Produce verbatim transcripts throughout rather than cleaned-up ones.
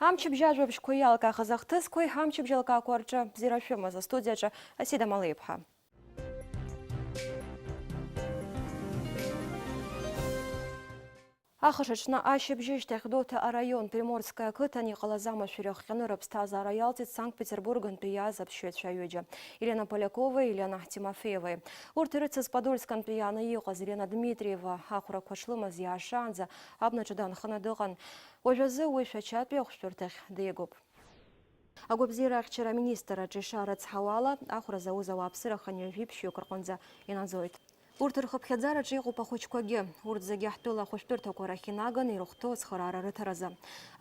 Амчыбжь ажәабжьқәа иалкаахаз ахҭысқәеи амчыбжь алкаақәа рҿы бзиара шәымаз астудиаҿы Асида Малеиԥҳа. Ахш аҽны ашьыбжьышьҭахь Гәдоуҭа араион Приморское ақыҭан иҟалаз амашәыр иахҟьаны рыԥсҭазаара иалҵит Санкт-Петербургантәи иааз аԥсшьаҩцәа ҩыџьа, Елена Поляковеи Елена Тимофеевеи. Урҭ ирыцыз Подольскантәи иааны иҟаз Елена Дмитриева ахәрақәа шлымаз иаашаанӡа абнаҿы данханы дыҟан. Уажәазы уи Шәачатәи ахәшәтәырҭахь дигоуп. Агәабзиара ахьчара аминистрраҿы ишаарыцҳауа ала, ахәра зауз ауааԥсыра хынҩажәи ԥшьҩык рҟынӡа инаӡоит. Урҭ рхыԥхьаӡараҿы иҟоуп ахәыҷқәагьы. Урҭ зегьы ҳтәыла ахәышәтәырҭақәа рахь инаганы ирыхәҭоу ацхыраара рыҭаразы.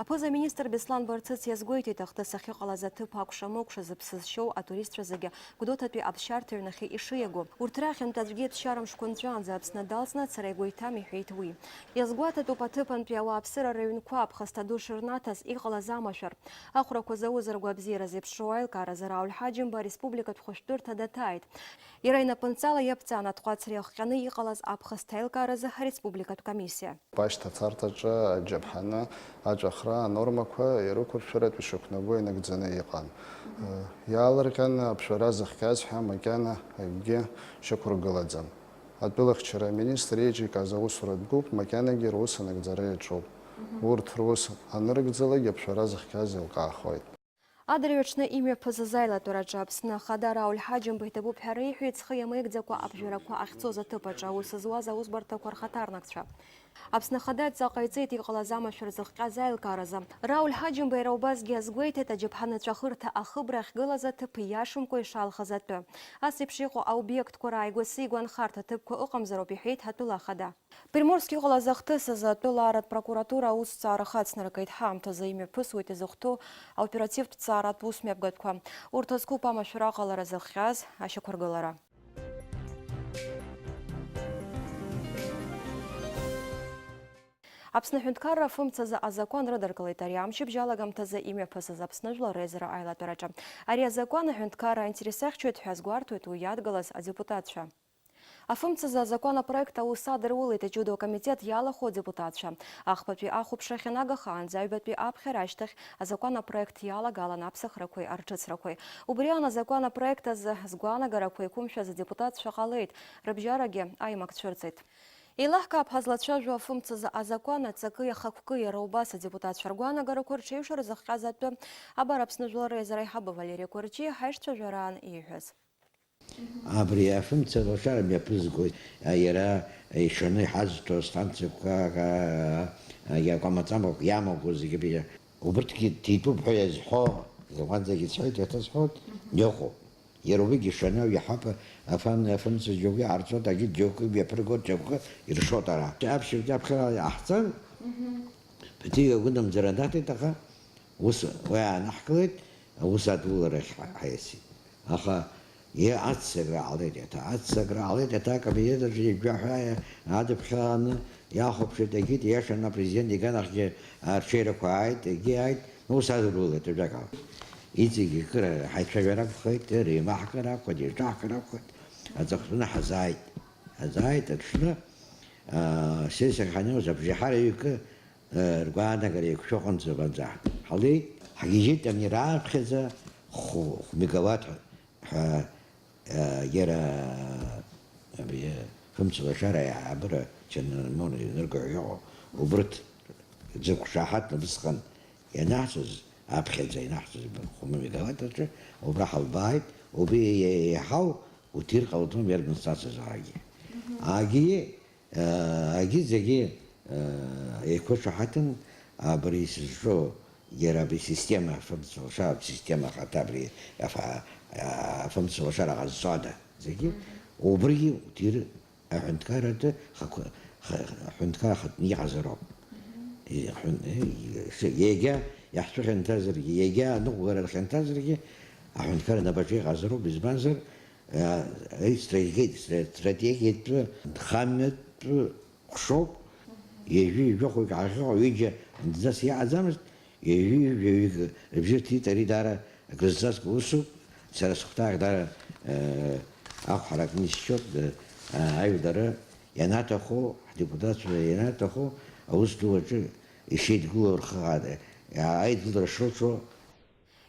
Аԥыза-министр Беслан Барцыц иазгәеиҭеит, ахҭыс ахьыҟалаз аҭыԥ акәша-мыкәша зыԥсы зшьоу атуристцәа зегьы Гәдоуҭатәи аԥсшьарҭа ҩнахьы ишиаго. Урҭ рахьынтә аӡәгьы аԥсшьара мшқәа нҵәаанӡа Аԥсны далҵны ацара игәы иҭам, иҳәеит уи. Иазгәаҭатәуп аҭыԥантәи ауааԥсыра рыҩнқәа аԥхасҭа ду шырнаҭаз иҟалаз амашәыр. Ахәрақәа зауз ргәабзиара зеиԥшроу аилкааразы Рауль Ҳаџьымба ареспубликатә хәышәтәырҭа даҭааит. Иара инапынҵала иаԥҵан атҟәацра иахҟьаны иҟалаз аԥхасҭа аилкааразы ареспубликатә комиссиа. Ашьҭацарҭаҿы аџьаԥҳаны аҵәахра анормақәа ирықәыршәаратә ишақәнаго инагӡаны иҟан. Иаалырҟьан аԥшәара зыхҟьаз ҳәа макьана акгьы шьақәыргылаӡам. Атәылахьчара аминистр еиҿикааз аусуратә гәыԥ макьанагьы рус анагӡара иаҿуп. Урҭ рус анырыгӡалак аԥшәара зыхҟьаз еилкаахоит. Адырҩаҽны имҩаԥысыз аилатәараҿы Аԥсны Ахада Рауль Ҳаџьымба иҭабуп ҳәа реиҳәеит зхы иамеигӡакәа аԥжәарақәа ахьцоз аҭыԥаҿы аус зуаз аусбарҭақәа рхаҭарнакцәа. Аԥсны Ахада адҵа ҟаиҵеит иҟалаз амашәыр зыхҟьаз аилкааразы. Рауль Ҳаџьымба иара убасгьы азгәеиҭеит аџьаԥҳан аҵәахырҭа ахыбра ахьгылаз аҭыԥ ииашамкәа ишалхыз атәы. Ас еиԥш иҟоу аобиектқәа рааигәа сигәанхарҭа ҭыԥқәа ыҟамзароуп, иҳәеит атәыла ахада. Приморск иҟалаз ахҭыс азы атәылааратә прокуратура аусҭҵаара хацнаргеит. Ҳаамҭазы имҩаԥысуеит изыхәҭоу аоперативтә ҭҵааратә усмҩаԥгатәқәа. Урҭ азқәоуп амашәыр аҟалара зыхҟьаз ашьақәыргылара. Аԥсны аҳәынҭқарра афымцазы азакәан рыдыркылеит ари амчыбжь алагамҭазы имҩаԥысыз Аԥсны Жәлар реизара аилатәараҿы. Ари азакәан аҳәынҭқарра аинтерес ахьчоит ҳәа азгәарҭоит уи иадгылаз адепутатцәа. Афымцазы азакәан апроект аус адырулеит аџьудо акомитет иалахәу адепутатцәа. Ахԥатәи ахәаԥшра ахьанагахаанӡа аҩбатәи аԥхьара ашьҭахь азакәан апроект иалагалан аԥсахрақәеи арҿыцрақәеи. Убри аан азакәан апроект азы згәаанагарақәа еиқәымшәаз адепутатцәа ҟалеит, рыбжьарагьы аимак цәырҵит. Еилаҳкаап ҳазлацәажәо афымцазы азакәан аҵаки ахықәки, иара убас адепутатцәа ргәаанагарақәа рҽеиҩшара зыхҟьаз атәы. Абар Аԥсны Жәлар реизара аиҳабы Валери Кәарҷиа ҳаишьцәажәараан ииҳәаз. Абри афымца лашара мҩаԥызгоит, а, иара ишаны иҳазҭо астанциақәа, а, а, иакәамаҵамақәа иамоугоу зегьы абри. Убырҭгьы ҭитәуп ҳәа иазҳәо, закәанӡагьы исҳәеит, иаҭасҳәоит, иҟоуп. Иара убригьы ишаны иаҳауп, афан-, афымца џьоукы иҟарҵоит, агьы џьоукы мҩаԥыргоит, џьоукы иршоит ара. Аԥшьбатәи аԥхьара иҟаҳҵан, ԥыҭҩык агәынамӡара анаҭеит, аха ус уи аанаҳкылеит, аус адуларахь ҳа-, ҳаиасит. Аха Е, аццакра ҟалеит, еиҭа аццакра ҟалеит, еиҭа акабинет аҿы ижәаҳәа адыԥхьааны иахәаԥшит, егьит, иашаны апрезидент иганахьгьы арҽеирақәа ааит, егьи ааит, ус адырулеит, ажәакала. Иҵегьы кыр ҳаицәажәар акәхеит, реимаҳкыр акәхеит, еиҿаҳкыр акәхеит, аҵыхәтәаны ҳазааит. Ҳазааит аҽны, аа, сессиак ҳанеиуаз абжеиҳараҩык, аа, ргәаанагара еиқәшәо аҟынӡа абанӡа ҳалеит, ҳгьежьит ани рааԥхьаӡа хә-, хә-, мегаватт ҳәа, аа, иара абри фымцалашара аиҳабыра Чанамон инырго ҳәа иҟоу, убырҭ зықәшаҳаҭны усҟан ианаҳҵоз, аԥхьаӡа ианаҳҵоз хәы мегаватт аҿы, убра ҳалбааит, убри еиҳау уҭир ҟалҵон иарбан сацыз аагьы. Аагьы Егьи зегьы еиқәышаҳаҭын, абри сызҿу, иара абри система, афымцалашара система ахаҭа, абри афа-, афымцалашара ҟазҵода, зегьы убригьы уҭир аҳәынҭқарратә хақә-, ха-, аҳәынҭқар ахатәы иҟазароуп. Иҳәын-, егьа иаҳцәыхьанҭазаргьы, егьа аныҟәгара рхьанҭазаргьы, аҳәынҭқар набаҿы иҟазароуп, избанзар, Стратегиатә, стратегиатә нхамҩатә хәшоуп, ҩажәи жәохәҩык аахьыҟоу ҩыџьа анҭӡас иҟаӡамызт, ҩажәи жәаҩык рыбжьы рҭеит, ари даара акрызҵазкуа усуп, сара сыхәҭаахь даара, э, ахәҳара кны исшьоит, э, аҩадара ианаҭаху, ҳдепутатцәа ианаҭаху, аус ду аҿы ишеидгылоу рхы ада-, Аидгылара шылшо.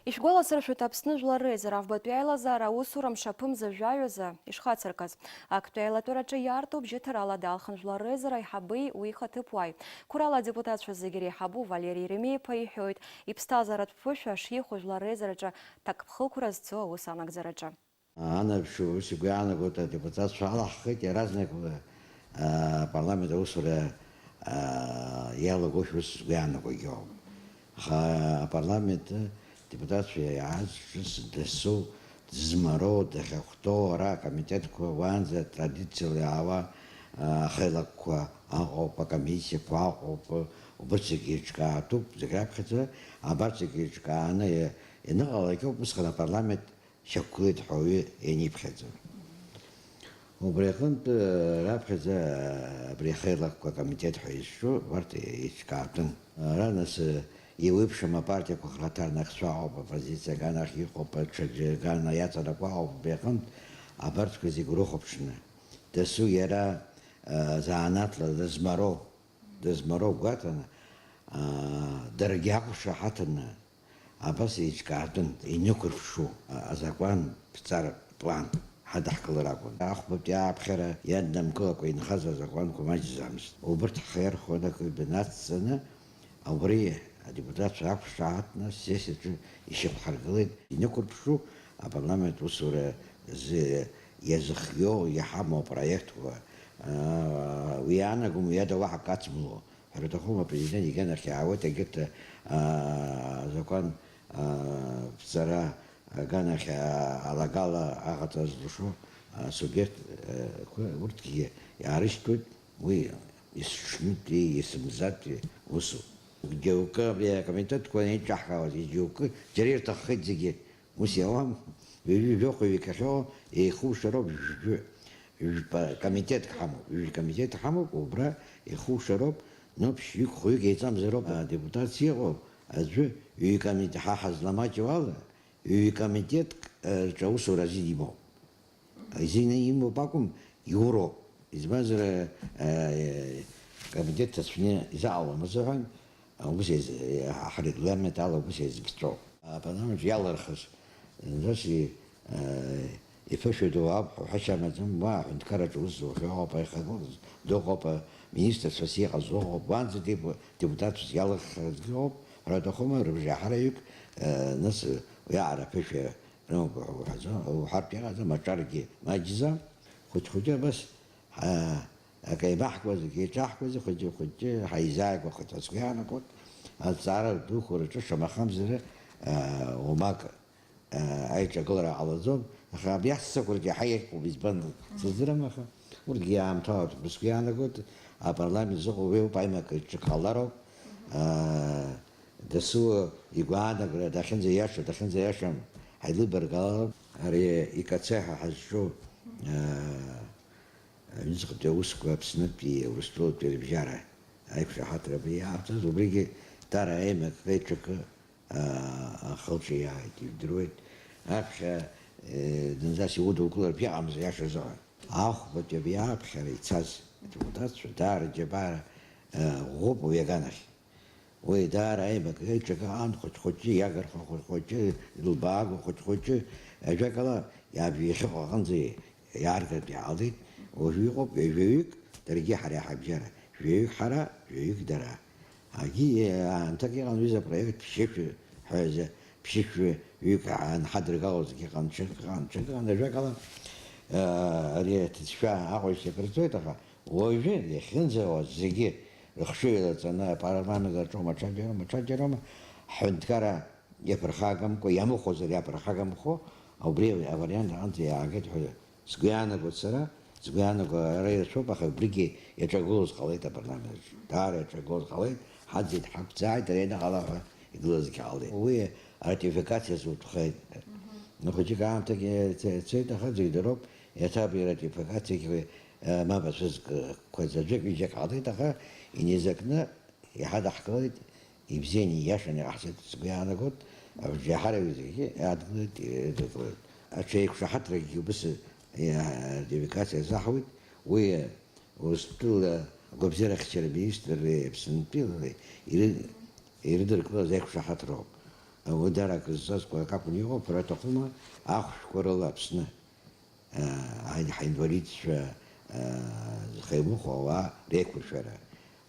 Ишәгәаласыршәоит Аԥсны Жәлар Реизара Афбатәи аилазаара аусура мшаԥымза жәаҩазы ишхацыркыз. Актәи аилатәараҿы иаарту бжьыҭарала далхын Жәлар Реизара аиҳаби уи ихаҭыԥуааи. Қәрала адепутатцәа зегьы реиҳабу Валери Еремеи-иԥа иҳәоит, иԥсҭазааратә ԥышәа шихәо Жәлар Реизараҿы ҭакԥхықәра зцо аус анагӡараҿы. Анарԥшуа ус игәы иаанагоит, адепутатцәа алаҳхит, иаразнак, аа, апарламент аусура, аа, иалагошәа ус сгәы иаанагогьы ауп. Аха апарламент адепутатцәа иаазҿыз дасу, дызмароу, дахьахәҭоу, ара акомитетқәа уаанӡа традициала иаауа, аа, ахеилакқәа аҟоуп, акомиссиақәа аҟоуп, убырҭ зегьы еиҿкаатәуп, зегь раԥхьаӡа абарҭ зегьы еиҿкааны иа-, ианыҟалак ауп усҟан апарламент шьақәгылеит ҳәа уаҩы ианиԥхьаӡо. Убри аҟынтә, раԥхьаӡа абри ахеилакқәа акомитет ҳәа изҿу убарҭ еиҿкаатәын. Ара нас, еиуеиԥшым апартиақәа храҭарнакцәа ыҟоуп, оппозициа аганахь иҟоуп, аҽаӡәы агана иаҵанакуа ыҟоуп, убри аҟынтә абарҭқәа зегь урыхәаԥшны. Дасу иара, а, занааҭла дызмароу, дызмароу гәаҭаны, аа, даргьы ақәшаҳаҭны абас еиҿкаатәын, инықәырԥшу, а, азакәанԥҵаратә план ҳадаҳкылар акәын. Ахәбатәи ааԥхьара иаднамкылакәа инхаз азакәанқәа маҷӡамызт. Убырҭ ҳхы иархәаны акы нацҵаны, убри адепутатцәа ақәшаҳаҭны асессиаҿы ишьақәҳаргылеит, инықәырԥшу апарламент усура азы иазыхиоу, иҳамоу апроектқәа, аа, уи иаанагом, уи ада уаҳа акы ацмуло. Ҳәара аҭахума, апрезидент иганахь иаауеит егьырҭ, аа, азакәан, аа, ԥҵара аганахь, аа, алагала аҟаҵара зылшо асубиект, аа, қәа, урҭгьы иаарышьҭуеит, уи есыҽнытәи, есымзатәи усуп. Џьоукы абри акомитетқәа анеиҿаҳкаауаз, џьоукы џьара ирҭаххеит зегьы. Ус иауам, ҩажәи жәохәҩык ахьыҟоу еихушароуп, жәжәы, жәпа-, комитетк ҳамоуп, ҩажәи комитет ҳамоуп, убра еихушароуп, ноуп, ԥшьҩык, хәҩык еиҵамзароуп, адепутатс иҟоу аӡәы, ҩ-комит-, ҳа ҳазламаҷу ала, ҩ-комитетк, э, рҿы аусура азин имоуп. Азин имоуп акәым, иуроуп. Избанзар, э, э, комитет ҭацәны изаҟалом азыҳәан, Ус еиз-, ҳрегламент ала ус еизгҵәоуп. Апарламент иалырхыз, зынӡас и-, э, иԥышәа ду ауп ҳәа ҳәашьа амаӡам, уа аҳәынҭқарраҿы ус зухьоу ауп, аихагылаз дыҟоуп, аминистрцәас иҟаз ыҟоуп, уанӡа депу-, депутатс иалырхызгьы ыҟоуп, ҳәара аҭахума, рыбжеиҳараҩык, э, нас уиаҟара аԥышәа рымоуп ҳәа уҳәаӡом, уҳәартә иҟаӡам, аҿаргьы маҷӡам, хәыҷ-хәыҷы абас Ҳа-, акы еибаҳкуа зегьы еиҿаҳкуа, хәыҷы-хәыҷы ҳаизааигәахоит ҳәа сгәы иаанагоит. Азҵаара дуқәа рҿы шамахамзар, аа, уамак, аа, аиҿагылара ҟалаӡом, аха абри аҳәсақәа рҿы иаҳа иҟоуп, избан, сыздырам, аха урҭгьы иаамҭалатәуп ҳәа сгәы иаанагоит, апарламент зыҟоу уи ауп, аимак аҿы ҟалароуп. Аа, дасу игәаанагара дахьынӡаиаша, дахьынӡаиашам ҳаилибаргалароуп. Ари икацеиҳа ҳазҿу, аа, Аҩныҵҟатәи аусқәа Аԥснытәи Урыстәылатәи рыбжьара аиқәшаҳаҭра абри иаамҭаз, убригьы даара аимак аиҿакы, аа, ахы-лҿы иааит, ижәдыруеит. Аԥхьа, э, зынӡас иудукылартә иҟамызт, аиаша азыҳәан. Ахәбатәи абри ааԥхьара ицаз адепутатцәа даара џьабаа, э, ӷәӷәоуп уи аганахь. Уи даара аимак еиҿакы аан, хәыҷ-хәыҷы иагархо, хәыҷ-хәыҷы илбаагәа, хәыҷ-хәыҷы, ажәакала, иаажәа иахьыҟоу аҟынӡа иааргартә иаалгеит. Уажәы иҟоуп ҩажәаҩык, даргьы ҳара иҳабжьара, жәаҩык ҳара, жәаҩык дара. Агьи, аамҭак иҟан ҩыза апроект ԥшьышәи ҳәа азы, ԥшьышәи ҩык анҳадыргалозгьы ыҟан, ҽак ыҟан, ҽак ыҟан, ажәакала, ари аҭыӡшәа аҟәеишьцәа акрыҵуеит, аха уажәы иахьынӡауа зегьы рыхшыҩ лаҵаны, апарламент аҿоума, ҽаџьароума, ҽаџьароума, ҳҳәынҭқарра иаԥырхагамкәа, иамыхәозар иаԥырхагамхо, убри авариант аҟынӡа иаагеит ҳәа сгәы иаанагоит сара, сгәы иаанаго ара ирацәоуп, аха убригьы иаҿагылоз ҟалеит апарламент аҿы. Даара иаҿагылоз ҟалеит, ҳаӡит, ҳақәӡааит, ара ианыҟала ҳәа игылазгьы ҟалеит. Уи аратификациа зутәхеит. Мгм. Хәыҷык аамҭагьы ц-, цеит, аха зегь дыроуп, еиҭа абри аратификациагьы, э, мап ацәызкқәа заҵәык ҩыџьак ҟалеит, аха инеизакны иҳадаҳкылеит, ибзианы, ииашаны иҟаҳҵеит, сгәы иаанагоит, абжеиҳараҩ зегьы иадгылеит, идгылеит. Аҽеиқәшаҳаҭрагьы убыс, э, аратификациа азаҳауеит, уи Урыстәыла агәабзиарахьчара министрреи Аԥсынтәылеи иры-, Ирыдыркылаз еиқәшаҳаҭроуп. Уи дара акы зҵазкуа акакәны иҟоуп, ҳәара аҭахума, ахәшәқәа рыла Аԥсны, аа, ҳаи-, ҳаинвалидцәа, аа, зхы имыхәо ауаа реиқәыршәара.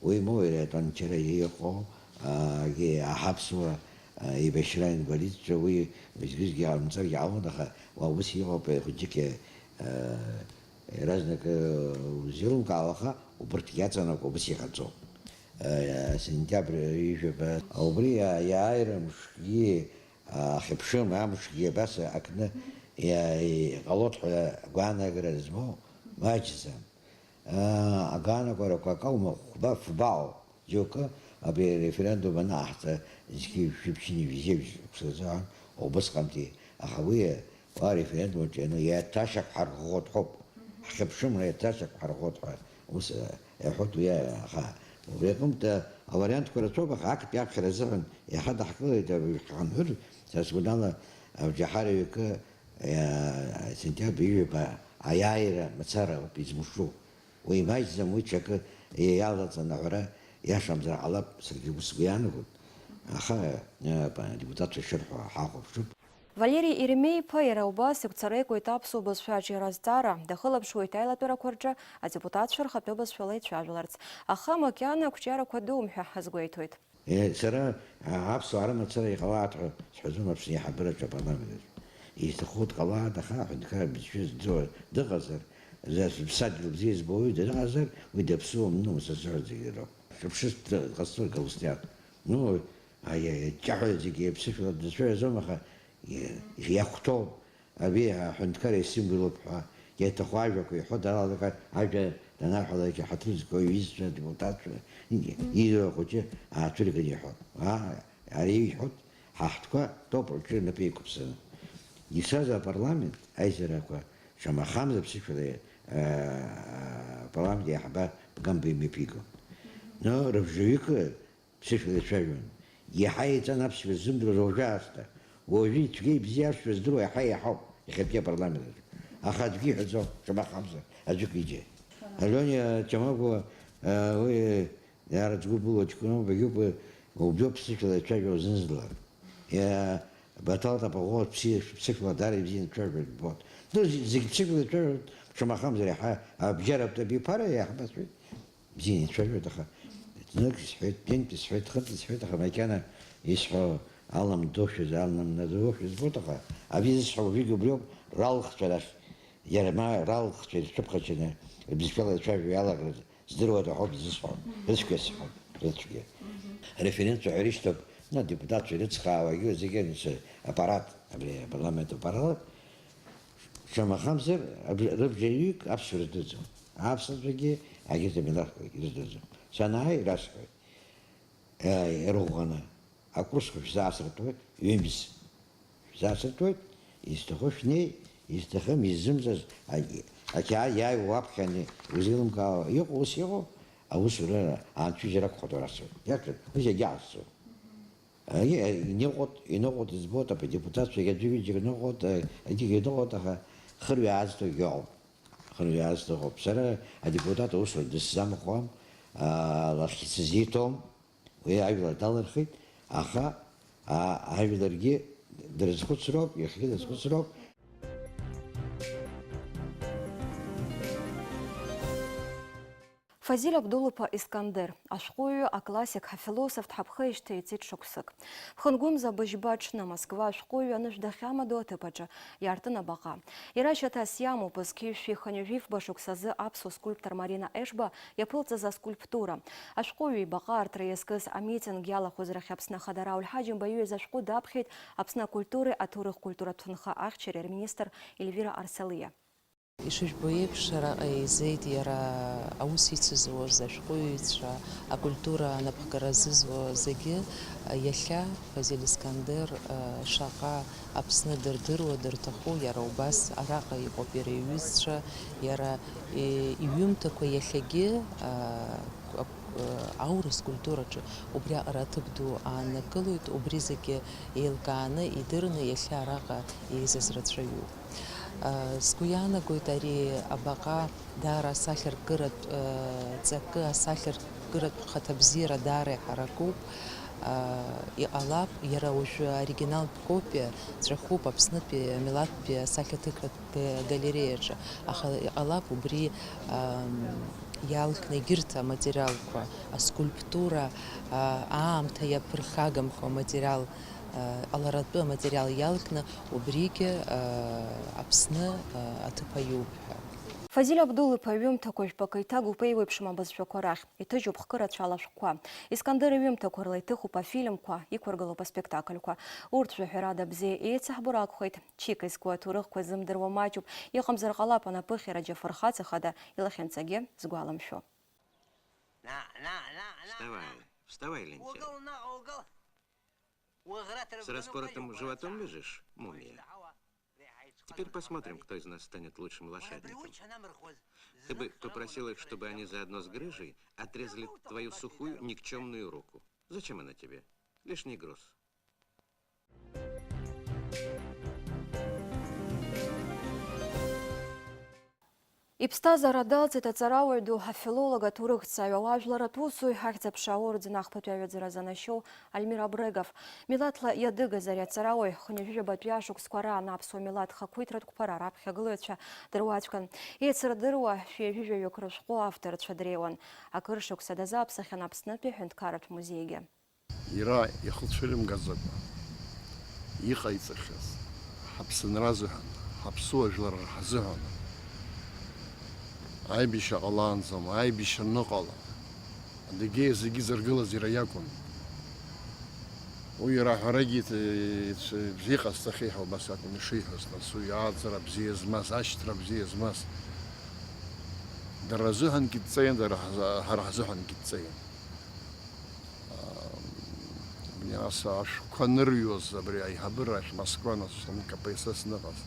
Уи моу иара атәанчара иҟоу, аагьы аҳаԥсуа, аа, еибашьра аинвалидцәа, уи уеизгьы-уеизгьы ҟарымҵаргьы ҟалон, аха уа ус иҟоуп, хәыҷык, аа, Иаразнакы узеилымкаауа, аха убырҭ иаҵанакуа убыс иҟаҵоуп. Сентиабр ҩажәаба. Убри иааира мшгьы, ахьыԥшым амшгьы абас акны иа-, иҟалоит ҳәа агәаанагара змоу маҷӡам. Агаанагарақәа акы аума, хәба-фбаау. Џьоукы абри ареферендум анаҳҵа, зқьи жәшәи ԥшьынҩажәи жәеиза шықәса рзыҳәан убысҟантәи, аха уи уа ареферендум аҿы иану еиҭашьақәҳарӷәӷәоит ҳәоуп, ҳхьыԥшымра еиҭашьақәҳарӷәӷәоит ҳәа ус, э, иҳәоит уи, аха убри аҟынтә, э, авариантқәа рацәоуп, аха актәи аԥхьара азыҳәан иаҳа даҳкылеит, э, ҳхынҳәыр, сара сгәанала, э, Џьаҳар иҩкы, э, сентиабр ҩажәаба аиааира мацара ауп измышу. Уи маҷӡам, уи ҽакы иалаҵаны аҳәара иашамзар ҟалап, саргьы ус сгәы иаанагоит. Аха, э, адепутатцәа шырҳәо ҳахәаԥшып. Валери Еремеи-иԥа иара убас игәцареикуеит аԥсуа бызшәа аҿиара азҵаара, дахылаԥшуеит аилатәарақәа рҿы адепутатцәа рхатәы бызшәала ицәажәаларц, аха макьана ақәҿиарақәа дуум ҳәа азгәеиҭоит. Е, сара, а, аԥсуаа рымацара иҟалааит ҳәа сҳәаӡом Аԥсны аиҳабыраҿы апарламент аҿы. Изҭаху дҟалааит, аха аҳәынҭқар бызшәа здыруа дыҟазар, за-, зыԥсадгьыл бзиа збо уаҩы дыҟазар, уи даԥсуам, ну, са сзыҳәан зегьы роуп. Шыԥшыз д-, ҟасҵоит Галустиан. Ну, аиаиа, ҷаҳәа зегьы иаԥсышәала дацәажәаӡом, аха, е, иахәҭоу. Абри аҳәынҭқар исимволуп ҳәа иаҭаху ажәақәа иҳәо далалага, ажәа данарҳәалак иҳаҭыр зқәу иҩызцәа, адепутатцәа, ииуа ахәыҷы аацәырганы иҳәо. Аа, ари иҳәоит, ҳа ҳтәқәа тәоуп рҿы рнапы еиқәыԥсаны. Ицаз апарламент аизарақәа шамахамзар ԥсышәала, аа, апарламент аиҳабы Гамба имҩаԥигон. Но рыбжаҩыкы ԥсышәала ицәажәон. Иаҳа еиҵан аԥсшәа ззымдыруаз уажәы аасҭа. Уажәы ицәгьеи ибзиеи аԥсшәа здыруа иаҳа иаҳауп иахьатәи апарламент аҿы. Аха аӡәгьы иҳәаӡом, шамахамзар, аӡәык егьи. Алиониа Чамагәуа, уи даара дгәыбылоу ҷкәыноуп, егьуп, убриоуп ԥсышәала ицәажәо зынзыла. Иа-, Баҭал Тапаӷәӷәа бзиа, ԥсышәала даара ибзианы дцәажәоит, ббоит. Ну, зегь, зегь ԥсышәала ицәажәоит, шамахамзар иаҳа, абџьаратә абиԥара иаҳбацәеит. Бзианы ицәажәоит, аха знык исҳәеит, ҩынтә исҳәеит, хынтә исҳәеит, аха макьана исҳәо аламдоушәа, аламнаӡоушәа збоит, аха абри зысҳәо уажәыгь убриоуп, ралхцәа рахь, иара ма ралхцәа ирцәыԥхашьаны рбызшәала ицәажәо иалагарыз здыруада ҳәоуп зысҳәо, рыцәгьа сҳәоит, рыцәгьа. Ареферендумцәа ҳәа ирышьҭоуп, ну, адепутатцәа ирыцхраауагьы зегьы рыцҳа-, аппарат, абри апарламент аппарат, шамахамзар, аб-, рыбжаҩык аԥсшәа рыздырӡом. Аԥсуаҵәҟьагьы, егьырҭ амилаҭқәагьы рыздырӡом. Санааи, расҳәоит, э, ирӷәӷәаны, акурсқәа шәзаасыртуеит, ҩымз шәзаасыртуеит, изҭаху шәнеи, изҭахым, иззымҵаз, а-, ақьаад иааиуа уаԥхьаны узеилымкаауа иҟоу, ус иҟоу, аусура аанцәыжьра акәхоит уара, сҳәеит. Иарҭоит, уи зегьы аасцо. Егьи, иныҟәоит, иныҟәоит, избоит, адепутатцәагьы аӡәы-ҩыџьа иныҟәоит, егьигьы иныҟәоит, аха хырҩаазҭоугьы ыҟоуп. Хырҩаазҭоу ыҟоуп. Сара адепутат аусура дысзамхуам, аа, лахь сызиҭом, уи ажәлар далырхит, аха, аа, ажәларгьы дрызхәыцроуп, иахьагьы дрызхәыцроуп. Фазиль Абдул-иԥа Искандер, ашәҟәыҩҩы, аклассик, афилософ дҳаԥхеижьҭеи иҵит шықәсык. Ԥхынгәымза быжьба аҽны Москва ашәҟәыҩҩы анышә дахьамадоу аҭыԥ аҿы иаартын абаҟа. Иара шьаҭас иамоуп, зқьи жәшәи хынҩажәи фба шықәсазы аԥсуа скульптор Марина Ешба иаԥылҵаз аскульптура. Ашәҟәыҩҩы ибаҟа аартра иазкыз амитинг иалахәыз рахь Аԥсны Ахада Рауль Ҳаџьымба иҩыз ашәҟәы даԥхьеит Аԥсны акультуреи аҭоурых-культуратә ҭынха ахьчареи рминистр Ельвира Арсалиа. Ишыжәбо еиԥш, араҟа еизеит иара аус ицызуаз ашәҟәыҩҩцәа, акультура анапхгара зызуа зегьы. Иахьа Фазиль Искандер, э, шаҟа Аԥсны дырдыруа, дырҭаху, иара убас араҟа иҟоуп иара иҩызцәа, иара, э, иҩымҭақәа иахьагьы, э, ак-, э, аурыс культураҿы убриаҟара аҭыԥ ду ааннакылоит, убри зегьы еилкааны, идырны иахьа араҟа еизаз рацәаҩуп. Сгәы иаанагоит, ари абаҟа даара асахьаркыратә, ҵакы, асахьаркыратә хаҭабзиара даара иҳаракуп. Иҟалап, иара уажәы аоригиналтә копиа ҵәахуп Аԥснытәи амилаҭтәи асахьаҭыхратә галереиаҿы, аха иҟалап убри, ам, иалкны егьырҭ аматериалқәа, аскульптура, а, аамҭа иаԥырхагамхо аматериал, а, ҟаларатәы аматериал иалкны убригьы, а, Аԥсны, а, аҭыԥ аиуп ҳәа. Фазиль Абдул-иԥа иҩымҭақәа жәпакы иҭагоуп еиуеиԥшым абызшәақәа рахь. Иҭыжьуп хкы рацәала ашәҟәқәа. Искандер иҩымҭақәа рыла иҭыхуп афильмқәа, иқәыргылоуп аспектакльқәа. Урҭ жәаҳәарада бзиа еицаҳбо ракәхеит. Чика изку аҭоурыхқәа ззымдыруа маҷуп, иҟамзар ҟалап анаԥыхьара џьа фырхаҵахада, илахьынҵагьы згәаламшәо. Вставай, вставай, лентяй. С распоротым животом лежишь, мумия? Теперь посмотрим, кто из нас станет лучшим лошадником. Ты бы попросил их, чтобы они заодно с грыжей отрезали твою сухую, никчёмную руку. Зачем она тебе? Лишний груз. Иԥсҭазаара далҵит аҵарауаҩ ду, афилолог, аҭоурыхҭҵааҩ, ауаажәларратә усуҩ, ахьӡ-аԥша аорден ахԥатәи аҩаӡара занашьоу Альмир Абрегов. Милаҭла иадыгаз ари аҵарауаҩ, хынҩажәижәабатәи ашықәсқәа раан аԥсуа милаҭ хақәиҭратә қәԥара раԥхьагылаҩцәа дыруаӡәкын. Еицырдыруа шәи ҩажәижәаҩык рышәҟәы авторцәа дреиуан. Акыр шықәса дазааԥсахьан Аԥснытәи аҳәынҭқарратә музеигьы. Иара ихы цәырымгаӡакәа иҟаиҵахьаз, ҳаԥсынра азыҳәан, ҳаԥсуа жәлар рҳазыҳәан, аибашьра ҟалаанӡа, аибашьра аныҟала, Адыгеиа зегьы зыргылаз иара иакәын. Уи иара аҳәарагьы иц-, иц-, бзиа иҟасҵахьеи ҳәа убас акәын ишиҳәоз, нас уи ааӡара бзиа змаз, ашьҭра бзиа змаз. Дара рзыҳәангьы дҵаиан, дара ҳзы-, ҳара ҳзыҳәангьы дҵаиан. Абни ас ашәқәа анырҩуаз абри аиҳабыра ахь Москва, нас, К П С С ныҟаз,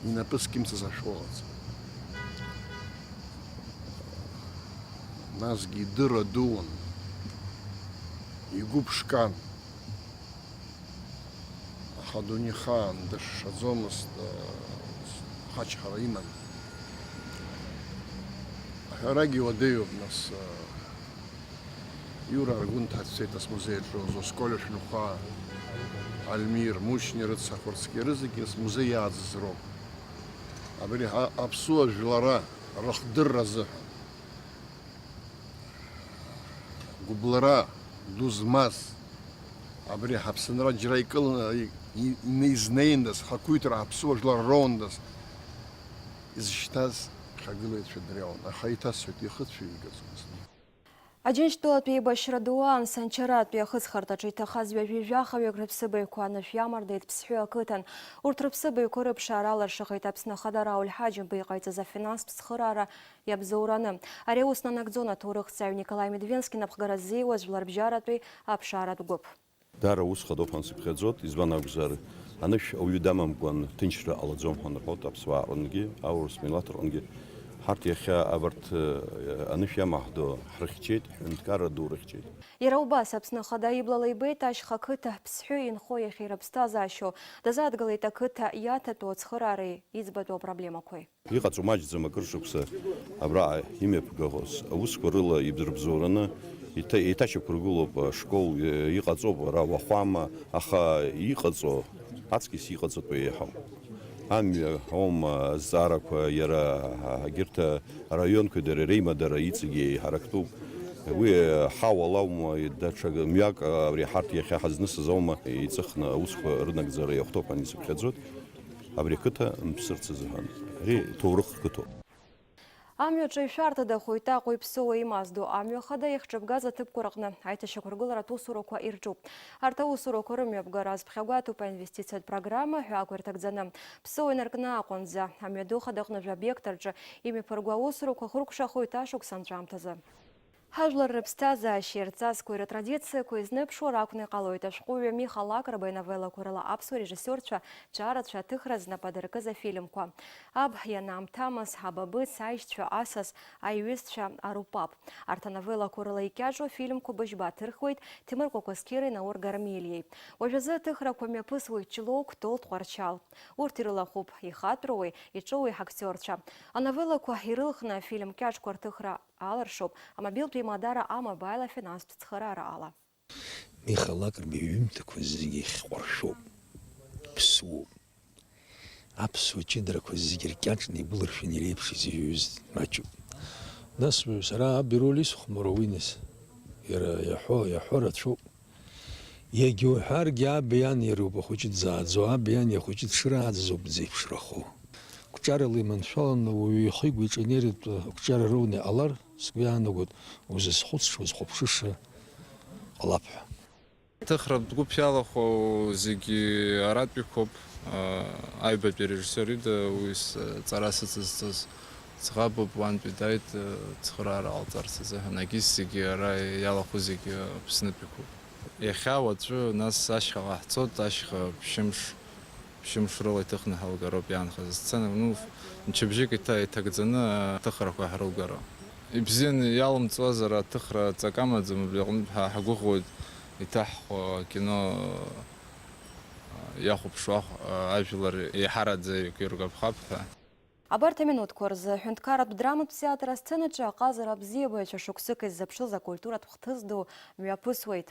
инапы зқьымсыз ашәҟәы ыҟаӡам. Насгьы идырра дуун, игәы ԥшқан. Аха адунеихаан дышшаӡомызт, э, ахачҳара иман. Аҳәарагьы уадаҩуп, нас, э, Иура Аргәынҭа дцеит асмузеи аҿы, Зосколиа Шәнухәа, Альмир, Мушьни рыцҳақәа рыцкьа рызегьы асмузеи иааӡаз роуп. Абри ҳа-, аԥсуа жәлара рыхдырра азыҳәан. Гәыблра ду змаз, абри ҳаԥсынра џьара икылны, и-, и-, изнеиндаз, ҳақәиҭра ҳаԥсуа жәлар роундаз изышьҭаз ҳхагылаҩцәа дреиуан, аха еиҭасҳәоит, ихы цәигаӡомызт. Аџьынџьтәылатәи еибашьра ду аан Санчаратәи ахыҵхырҭаҿы иҭахаз ҩажәи жәаха-ҩык рыԥсыбаҩқәа анышә иамардеит Ԥсҳәы ақыҭан. Урҭ рыԥсыбаҩқәа рыԥшаара алыршахеит Аԥсны Ахада Рауль Ҳаџьымба иҟаиҵаз афинанстә цхыраара иабзоураны. Ари аус нанагӡон аҭоурыхҭҵааҩ Николаи Медвенски напхгара ззиуаз жәларбжьаратәи аԥшааратә гәыԥ. Даара ус хадоуп ҳәа сыԥхьаӡоит, избан акәзар, анышә ауаҩы дамамкәан ҭынчра ҟалаӡом ҳәа рҳәоит аԥсуаа рҟынгьы, аурыс милаҭ рҟынгьы. Ҳарҭ иахьа абарҭ, э, анышә иамаҳдо ҳрыхьчеит, ҳҳәынҭқарра ду рыхьчеит. Иара убас Аԥсны Ахада иблала ибеит ашьха қыҭа Ԥсҳәы инхо иахьа ирыԥсҭазаашьоу, дазааҭгылеит ақыҭа иаҭатәу ацхыраареи иӡбатәу апроблемақәеи. Иҟаҵоу маҷӡам акыр шықәса абра имҩаԥгахоз аусқәа рыла идырбзоураны иҭа-, еиҭашьақәыргылоуп ашкол, э, иҟаҵоуп ара уахәама, аха иҟаҵоу аҵкьыс иҟаҵатәу еиҳауп. Амҩа аума азҵаарақәа иара егьырҭ араионқәеи дара реимадара иҵегьы еиҳарактәуп. Уи ҳауала аума даҽа мҩак абри ҳарҭ иахьа ҳазнысыз аума иҵыхны аусқәа рынагӡара иахәҭоуп ҳәа исыԥхьаӡоит. Абри ақыҭа мԥсырц азыҳәан. Ари ҭоурых қыҭоуп. Амҩаҿы ишәарҭадахоит Аҟәеи Ԥсоуеи имаздо амҩа хада иахҿыбгаз аҭыԥқәа рҟны аиҭашьақәыргыларатә усурақәа ирҿуп. Арҭ аусурақәа рымҩаԥгара азԥхьагәаҭоуп аинвестициатә программа ҳәаақәа ирҭагӡаны. Ԥсоу инаркны Аҟәанӡа, амҩаду хадаҟны жәа-обиект рҿы имҩаԥырго аусурақәа хыркәшахоит ашықәс анҵәамҭазы. Ҳажәлар рыԥсҭазаашьеи рҵасқәеи рытрадициақәеи знеиԥшуа ракәны иҟалоит ашәҟәыҩҩы Миха Лакрба иновеллақәа рыла аԥсуа режиссиорцәа чарацәа аҭыхра знапы адыркыз афильмқәа. Аб ианаамҭамыз, Абабыц, Аишьцәа, Асас, Аиҩызцәа, Арупап. Арҭ ановеллақәа рыла икьаҿу афильмқәа быжьба ҭырхуеит Ҭемыр Кәакәасқьыреи Наур Гармелиеи. Уажәазы аҭыхрақәа мҩаԥысуеит Ҷлоу, Кәтол, Тҟәарчал. Урҭ ирылахәуп ихатәроуи иҿоуи ҳактиорцәа. Ановеллақәа ирылхны афильм кьаҿқәа рҭыхра аларшоуп, амобилтә еимадара А-Мобаил афинанстә цхыраара ала. Миха Лакрба иҩымҭақәа зегьы хьҟәаршәоуп, ԥсуоуп. Аԥсуа ҷыдарақәа зегьы ркьаҿны игәылыршәаны иреиԥшыз иҩыза маҷуп. Нас уаҩ сара аб ироль исхәмаруа уинас. Иара иаҳәо, иаҳәо рацәоуп. Иагьа уҳәаргьы аб иан иароуп ахәыҷы дзааӡо, аб иан ихәыҷы дшырааӡаз ауп дзеиԥшрахо. Қәҿиарала иманшәаланы уаҩы ихы-игәы иҿанеиртә ақәҿиара роуны иҟалар, сгәы иаанагоит, узызхәыцша, узхәаԥшыша ҟалап ҳәа. Ҭыхратә гәыԥ иалахәу зегьы аратәиқәоуп. Аҩбатәи арежиссиор ида уи сҵара сыцызҵоз ӡӷабуп, уантәи дааит, цхыраара ҟалҵарц азыҳәан. Егьыс зегьы ара иалахәу зегьы Аԥснытәиқәоуп. Иахьа уаҵәы, нас ашьхаҟа ҳцоит, ашьха ԥшьымш, ԥшьымш рыла иҭыхны ҳалгароуп иаанхаз асцена. Ну, мчыбжьык иҭа-, иҭагӡаны аҭыхрақәа ҳрылгароуп. Ибзианы иалымҵуазар, аҭыхра ҵак амаӡам, убри аҟнытә ҳа ҳгәыӷуеит иҭаҳхуа акино иахәаԥшуа ахә-, ажәлар еиҳараӡа еиқәиргәаԥхап ҳәа. Абарҭ аминуҭқәа рзы аҳәынҭқарратә драматә театр асценаҿы аҟазара абзиабаҩцәа шықәсык иззыԥшыз акультуратә хҭыс ду мҩаԥысуеит.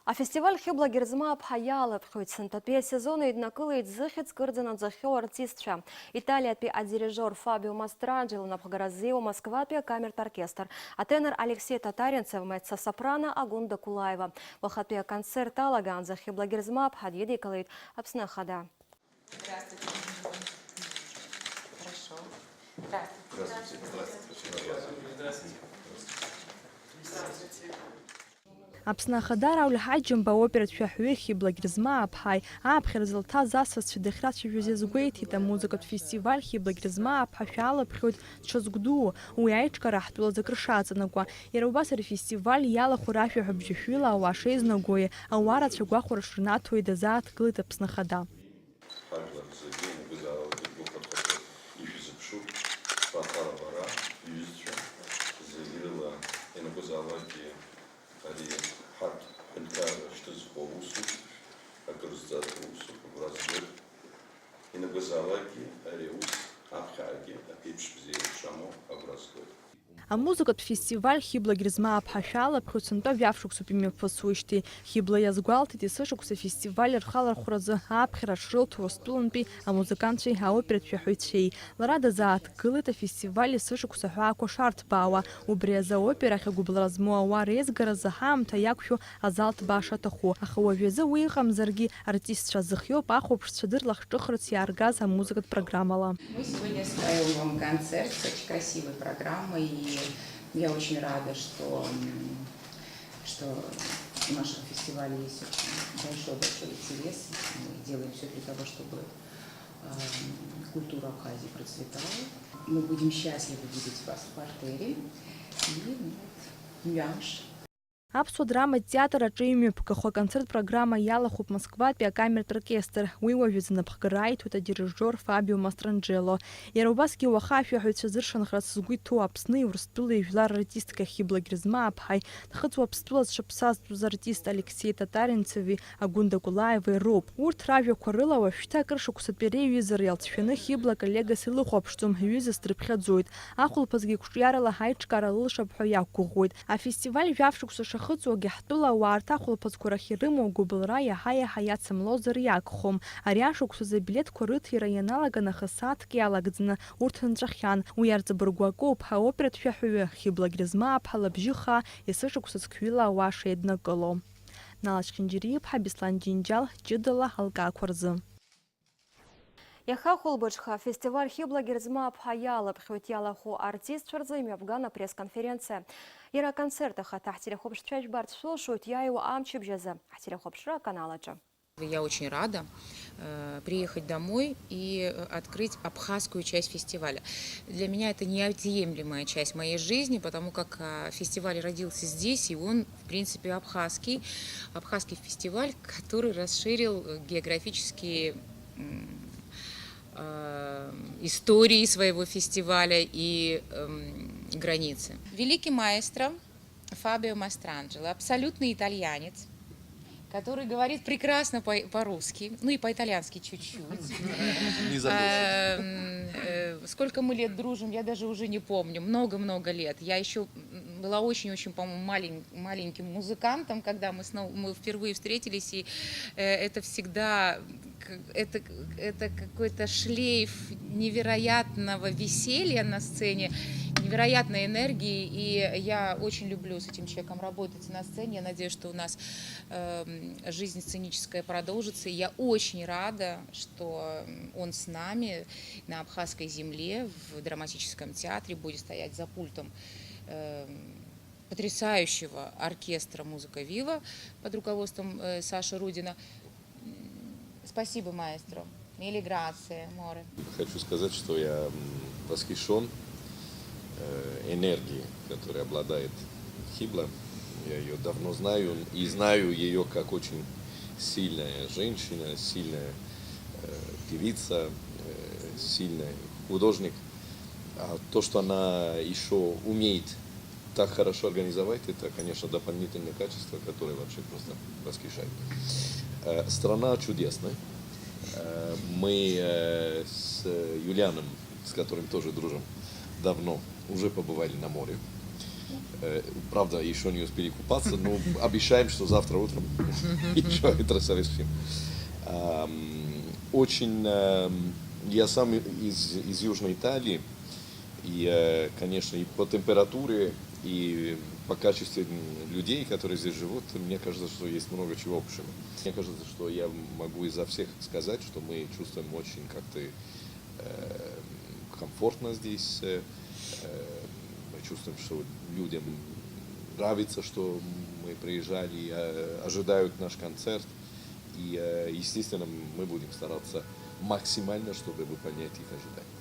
Афестиваль Хьыбла Герзмааԥҳа иалаԥхьоит. Сынтәатәи асезон еиднакылеит зыхьӡ кырӡа наӡахьоу артистцәа. Италиатәи адирижиор Фабио Мастранджело напхгара ззиуа Москватәи акамертә оркестр, атенор Алексеи Татаринцев, меццо-сопрано Агунда Кулаева. Уахатәи аконцерт алагаанӡа Хьыбла Герзмааԥҳа дидикылеит Аԥсны Ахада. Здравствуйте. Хорошо. Здравствуйте. Здравствуйте. Здравствуйте. Здравствуйте. Здравствуйте. Аԥсны Ахада Рауль Ҳаџьымба аоператә шәаҳәаҩы Хьыбла Герзмааԥҳаи ааԥхьара зылҭаз асасцәа дахьрацәажәоз иазгәеиҭеит, амузыкатә фестиваль Хьыбла Герзмааԥҳа шәалаԥхьоит ҽазгәдуу, уи аиҿкаара ҳтәылазы акыр шаҵанакуа. Иара убас ари афестиваль иалахәу рашәаҳәабжьы шәҩыла ауаа шеизнагои, ауаа рацәа агәахәара шырнаҭои дазааҭгылеит Аԥсны Ахада. Ҳажәлар зегьы ианакәызаалакгьы ргәы хырхырҭа ишәзыԥшуп, хаҭала бара, иҩызцәа, зегь рыла ианакәызаалакгьы ари ҳарҭ ҳҳәынҭқарра шьҭызхуа усуп, акыр зҵаатәу усуп, агәра згоит. Ианакәызаалакгьы ари аус аԥхьаҟагьы аԥеиԥш бзиа шамоу агәра згоит. Амузыкатә фестиваль Хьыбла Герзмааԥҳа шәалаԥхьоит сынтәа жәаф шықәсоуп имҩаԥысуеижьҭеи. Хьыбла иазгәалҭеит, есышықәса афестиваль рхалархәразы ааԥхьара шрылҭо Урыстәылантәи амузыкантцәеи аоператә шәаҳәаҩцәеи. Лара дазааҭгылеит афестиваль есышықәса аҳәаақәа шарҭбаауа. Убри азы аоперахь агәыбылра змоу ауаа реизгаразы ҳаамҭа иақәшәо азал ҭбаа шаҭаху. Аха уажәазы уи ыҟамзаргьы, артистцәа зыхиоуп ахәаԥшцәа дырлахҿыхырц иааргаз амузыкатә программала. Мы сегодня устраиваем вам концерт с очень красивой программой, и я очень рада, что, м, что у нашего фестиваля есть очень большой-большой интерес. Мы делаем всё для того, чтобы, эм, культура Абхазии процветала. Мы будем счастливы видеть вас в партере. И, ну, вот, нуианш. Аԥсуа драматә театр аҿы имҩаԥгахо аконцерт программа иалахәуп Москватәи акамертә оркестр. Уи уажәазы напхгара аиҭоит адирижиор Фабио Мастранджело. Иара убасгьы уаха ашәаҳәаҩцәа зыршанхарц згәы иҭоу Аԥсни Урыстәылеи жәлар артистка Хьыбла Герзмааԥҳаи, Нхыҵ Уаԥстәыла зҽаԥсазтәыз артист Алексеи Татаринцеви Агәында Кулаевеи роуп. Урҭ ражәақәа рыла, уажәшьҭа акыр шықәсатәи реиҩызара иалҵшәаны Хьыбла аколлегас илыхәаԥшӡом, ҩызас дрыԥхьаӡоит. Ахәылԥазгьы қәҿиарала ҳаиҿкаара лылшап ҳәа иақәгәыӷуеит. Афестиваль жәаф шықәса шахыҵуагьы ҳтәыла ауаа рҭ ахәылԥазқәа рахь ирымоу агәыбылра иаҳа-иаҳа иацымлозар иагхом. Ари ашықәсазы абилеҭқәа рыҭира ианалага нахыс сааҭк иалагӡаны урҭ нҵәахьан. Уи арҵабыргу акоуп, аоператә шәаҳәаҩы Хьыбла Герзмааԥҳа лабжьы хаа есышықәса зқьҩыла ауаа шеиднакыло. Нала Чхинџьариа-иԥҳа, Беслан Џьынџьал, ҷыдала алкаақәа рзы. Иаха ахәылбыҽха афестиваль Хьыбла Герзмааԥҳа иалаԥхьоит иалахәу артистцәа рзы имҩаԥган апресс-конференциа. Иара аконцерт ахаҭа ҳтелехәаԥшцәа жәбарц шәылшоит иааиуа амчыбжь азы. Ҳтелехәаԥшра аканал аҿы. Я очень рада, э, приехать домой и, э, открыть абхазскую часть фестиваля. Для меня это неотъемлемая часть моей жизни, потому как, а, фестиваль родился здесь, и он, в принципе, абхазский. Абхазский фестиваль, который расширил, э, географические, м, а, истории своего фестиваля и, эм, границы. Великий маэстро Фабио Мастранджело, абсолютный итальянец, который говорит прекрасно по- по-русски, ну и по-итальянски чуть-чуть. Не забыл. Эм, э, Сколько мы лет дружим, я даже уже не помню. Много-много лет. Я еще была очень-очень, по-моему, малень- маленьким музыкантом, когда мы, снова, мы впервые встретились, и э, это всегда к- это, это какой-то шлейф невероятного веселья на сцене, невероятной энергии, и я очень люблю с этим человеком работать на сцене. Я надеюсь, что у нас эм, жизнь сценическая продолжится. И я очень рада, что м, он с нами на абхазской земле, в драматическом театре, будет стоять за пультом эм, потрясающего оркестра «Музыка Вива» под руководством э, Саши Рудина. М, Спасибо, маэстро. Мили грация, море. Хочу сказать, что я м, восхищен э, энергией, которой обладает Хибла. Я ее давно знаю и знаю ее как очень сильная женщина, сильная э, певица, э, сильный художник. А то, что она еще умеет так хорошо организовать, это, конечно, дополнительное качество, которое вообще просто восхищает. Э, Страна чудесная. Э, Мы э, с Юлианом, с которым тоже дружим давно, уже побывали на море. Э, Правда, еще не успели купаться, но обещаем, что завтра утром еще это совершим. Ам, Очень... эм, Я сам из, из Южной Италии, и, э, конечно, и по температуре, и по качеству людей, которые здесь живут, мне кажется, что есть много чего общего. Мне кажется, что я могу изо всех сказать, что мы чувствуем очень как-то э, комфортно здесь. э, э, Мы чувствуем, что людям нравится, что мы приезжали, э, ожидают наш концерт. И, э, естественно, мы будем стараться максимально, чтобы выполнять их ожидания.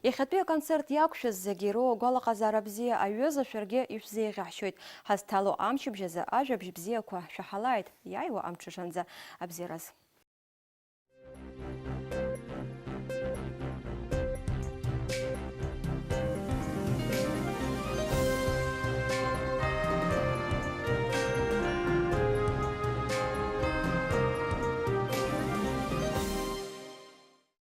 Иахьатәи аконцерт иақәшәаз зегьы ироуа агәалаҟазаара бзиа аҩыза шәаргьы ишәзеиӷьаҳшьоит. Ҳазҭало амчыбжь азы ажәабжь бзиақәа шәаҳалааит, иааиуа амҽышанӡа абзиараз.